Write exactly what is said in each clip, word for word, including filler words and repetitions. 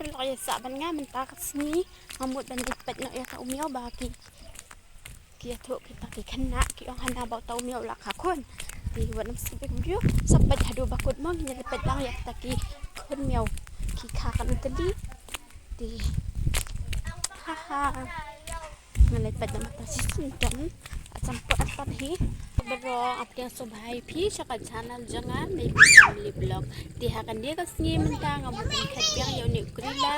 Lok ïa sah ban nga mynta ka sngi nga mut ban leit peit noh ïa ta u miaw ba ki ki ïathuh kita ki khynnah ki ong hana ba uta u miaw u la kha khun. Te wat nym skip ïa ka video, sa peit haduh ba kut mo ngin ïa leit peit lang ïa kita ki khun miaw ki kha katno tylli. Te ha ha. Nga leit peit na mata shisien don. Ach ym pat pat hi. Baroh, ap tiang sngewbha ïa phi sha ka channel jong nga, Maybe Family Vlog. Te ha kane ka sngi mynta nga mut ban khet biang ïa une u karela.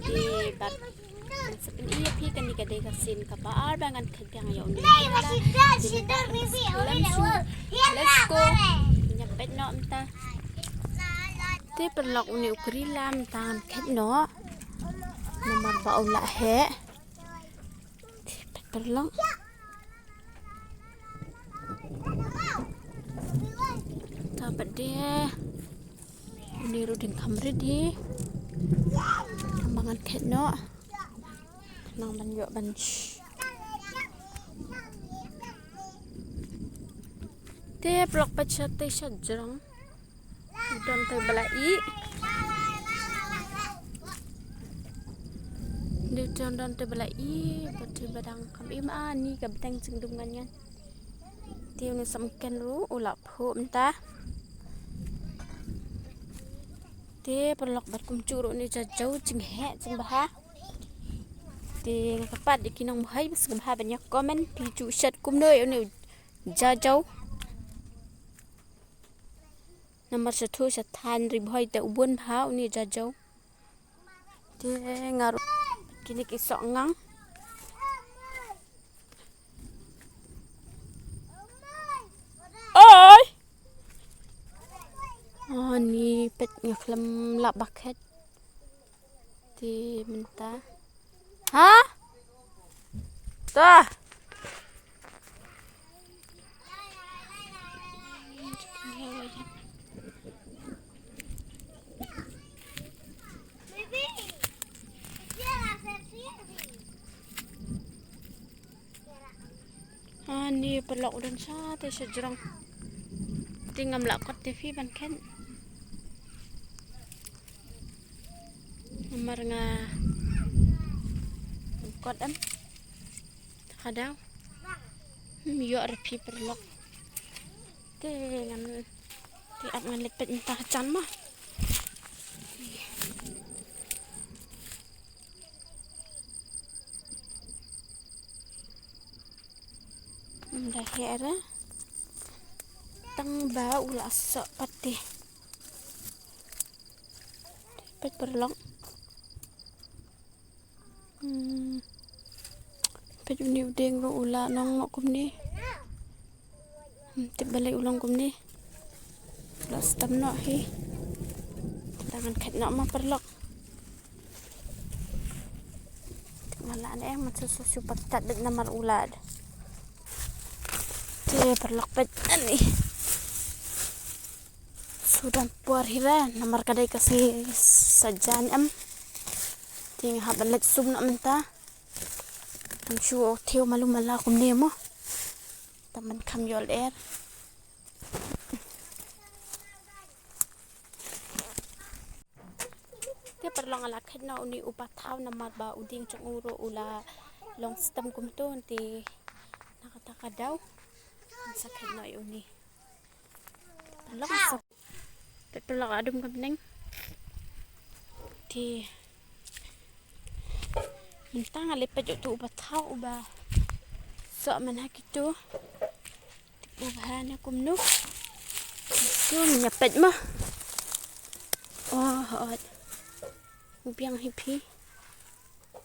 Te bad ngan sa pyni ïa phi, kane ka dei ka sien kaba ar ba ngan khet biang ïa une u karela. Te mynta ka sien khlem shu. Let's go. Ngin ïa peit noh mynta. Te paralok, une u karela mynta ngan khet noh. Namar ba u la heh. Te peit paralok. Ta pat de. Une ruh dang kham rit hi. Tang ba ngan khet noh. Nang ban ïoh ban sh-. Te paralok, peit shatei sha jrong. Don te ba la ih. Dei te don te ba la ih, ba te ba dang kham im, ani ka bteng jingdum ngan ngan. Te une samken ruh u la phuh mynta. Te paralok, bad kumjuh ruh une jajew jingheh jingbha. Te nga kyrpad ïa ki nongbhaï ba sngewbha ban ïa comment, phi ju shet kumno ïa une jajew. Namar sha thuh sha thaiñ Ri Bhoi te u bun bha une jajew. Te nga ruh kine ki soh ngang. Oi. Ani peit nga khlem lah ba khet. Te mynta. Ha? Ta. Ani paralok, u don shatei sha jrong. Te ngam lah kot te phi ban khet. Namar nga kot em. Ka daw. Hmm, ïoh re phi paralok. Te ngan, te ap ngan leit peit mynta ha jan mo. Ym da heh re. Tang ba u la soh pat te. Peit paralok. Hmm. Peit une u dieng ruh u la nong noh kumne. Hmm, tip balei u long kumne. U la stem noh hi. Te ngan khet noh ma paralok. Nga lah ne em, man shu shu shu pat tat beit namar u la. Te paralok, peit ani. Shu dang por hi re, namar ka dei ka sngi Saitjaiñ em. Te nga hap ban leit sum noh mynta. Ngam shu thew malu mala kumne mo. Tang ban kham ïoh lyer. Te paralok, nga la khet noh une u pathaw namar ba u dieng jong u ruh u la long stem kumto, te na kata ka daw ngan sa khet noh ïa une. Paralok, sa Te paralok, la dum ka bneng. Te mynta nga leit peit ïa uto u pathaw uba soh man ha kito. Te u bha ne kumno. Te ngin ïa peit mo. Oh, hooid. U biang hi phi.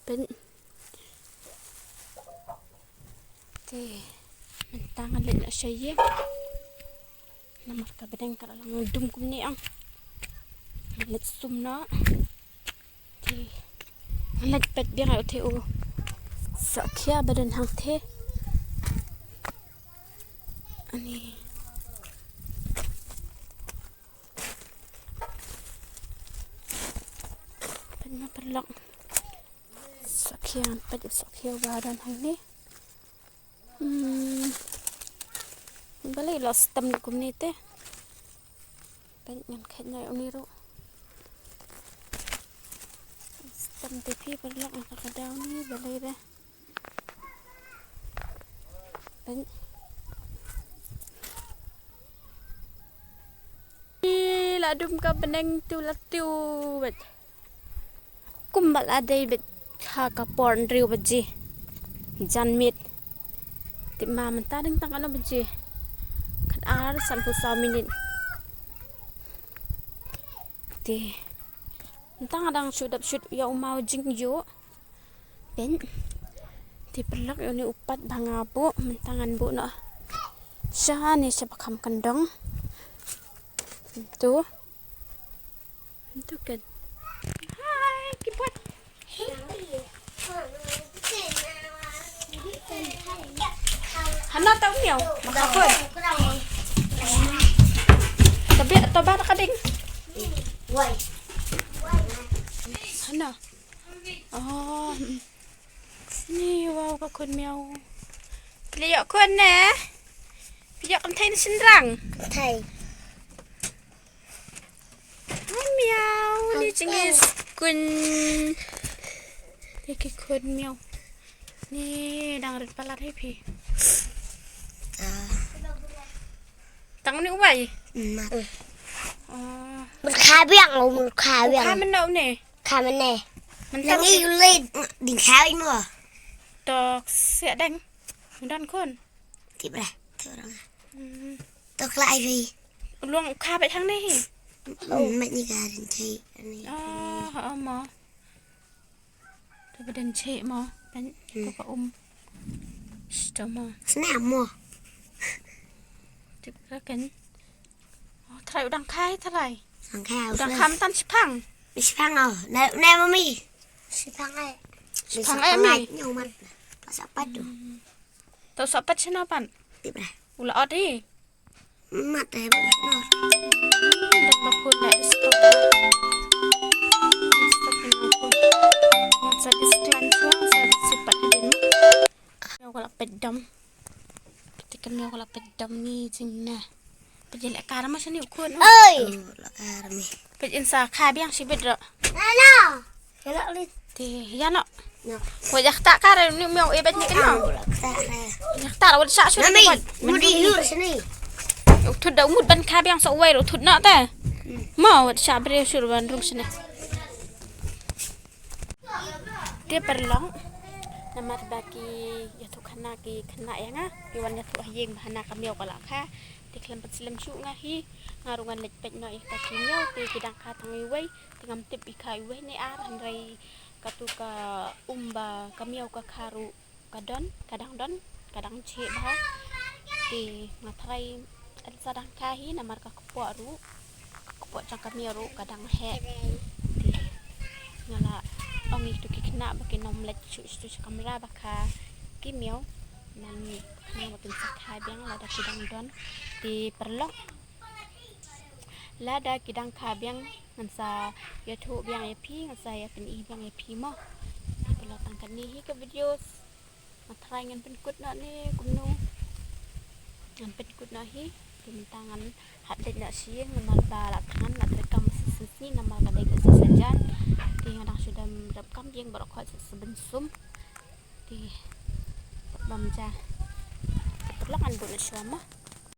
Peit. Te mynta ngan leit noh sha ïing. Namar ka bneng ka la long dum kumne ang. Ngan leit sum noh. Te ngan leit peit biang ïa utei u sohkhia ba don hangtei. Ani. Peit ma paralok. Sohkhia, peit u sohkhia uba don hangne. Hmm. Balei la stem kumne te. Peit, ngan khet noh ïa une ruh. Te phi paralok, nga ka daw ni balei re. Pyn. Ih, la dum ka bneng tu la tu bad. Kumba la dei bad ha ka por hynriew baje. Janmiet. Te ma mynta dang tang katno baje. Khatar sanphew saw minit. Te mynta nga dang shu dap shoot ïa u maw jingïoh. Pyn. Te paralok, ïa une u pat ba nga buh, mynta ngan buh noh shane sha ba kham kyndong. Tu. Tu kan. Hai, ki pat. Hana tau miau, maka pun. Tapi tau ba ka ding. Hana. Oh. Ni, wow, ka khun miau. Phi la ïoh khun ne? Phi ïoh kynthei ne shynrang? Kynthei. Hai miau, ni jingis khun. Ni ki khun miau. Ni dang rit palat hi phi. Tang ni uwei. Mat. Oh. Mut kha biang, oh, mut kha biang. Kha mynno ne? Kha mynne. Mynta ngi u leit ding kha mo. Tok siak deng. Don khun. Tip lah. Tok lah ai. Luang kha bad hang ne hi. Mat ni ka den chai. Oh, oh mo. To ba den chai mo. Pen to ka um. Sto mo. Sna mo. Tip ka ken. Oh, trai u dang khai, trai. Dang khai, u dang khai mynta shipang. Shipang, oh. Na, na, mami. Shipang ai. Shipang ai, mi. Ni umat. Pas apa tu? Tau sa pat shano pan? Tip lah. U la ot hi. Mat eh, no. Dang ba phun la stop. Stop ni phun. Sa disklan chuang, sa sipat din. Miau ka la peit dom. Te ka miau ka la peit dom ni jingna. Peit leh kar ma shani u khun. Oi. La kar mi. Peit in sa kha biang shibit ro. Hello. Hello li. Te ya no. No. Wa yak ta kar ni miau e bet ni kno. La kar. Yak ta wa sha shuni. Mami, mudi nur shani. U thut da u mut ban kha biang sa wai ro thut na te. Ma wa sha bre shur ban rung shani. Te paralok, namar ba ki ïathuh khana ki khynnah ïa nga, ki wan ïathuh ha ïing ba hana ka miaw ka la kha. Te khlem pat slem shuh nga hi, nga ruh ngan leit peit noh ïa kita ki miaw, te ki dang kha tang iwei, te ngam tip i kha iwei ne ar, hynrei katu ka um ba ka miaw ka kha ruh ka don, ka dang don, ka dang jhieh bha. Te nga tharai yn sa dang kha hi namar ka kpoh ruh, ka kpoh jong ka miaw ruh ka dang heh. Te nga la ong ïa kitu ki khynnah ba kin ym leit shuh shuh sha kamra ba kha ki miaw. Ngan ong ba kin sa kha biang lada ki dang don. Te paralok, lada ki dang kha biang ngan sa ïathuh biang ïa phi, ngan sa ïa pyni biang ïa phi mo. Te paralok, tang kane hi ka video. Nga tharai ngan pynkut noh ne kumno. Ngan pynkut noh hi. Te mynta ngan hap leit noh sha ïing namar ba la thngan, la treikam sa shisien namar ka dei ka sngi saitjaiñ. Te nga dang shu dep kam ïing baroh khoit sa sha ban sum. Te bam ja. Te paralok, ngan buh noh shuwa mo.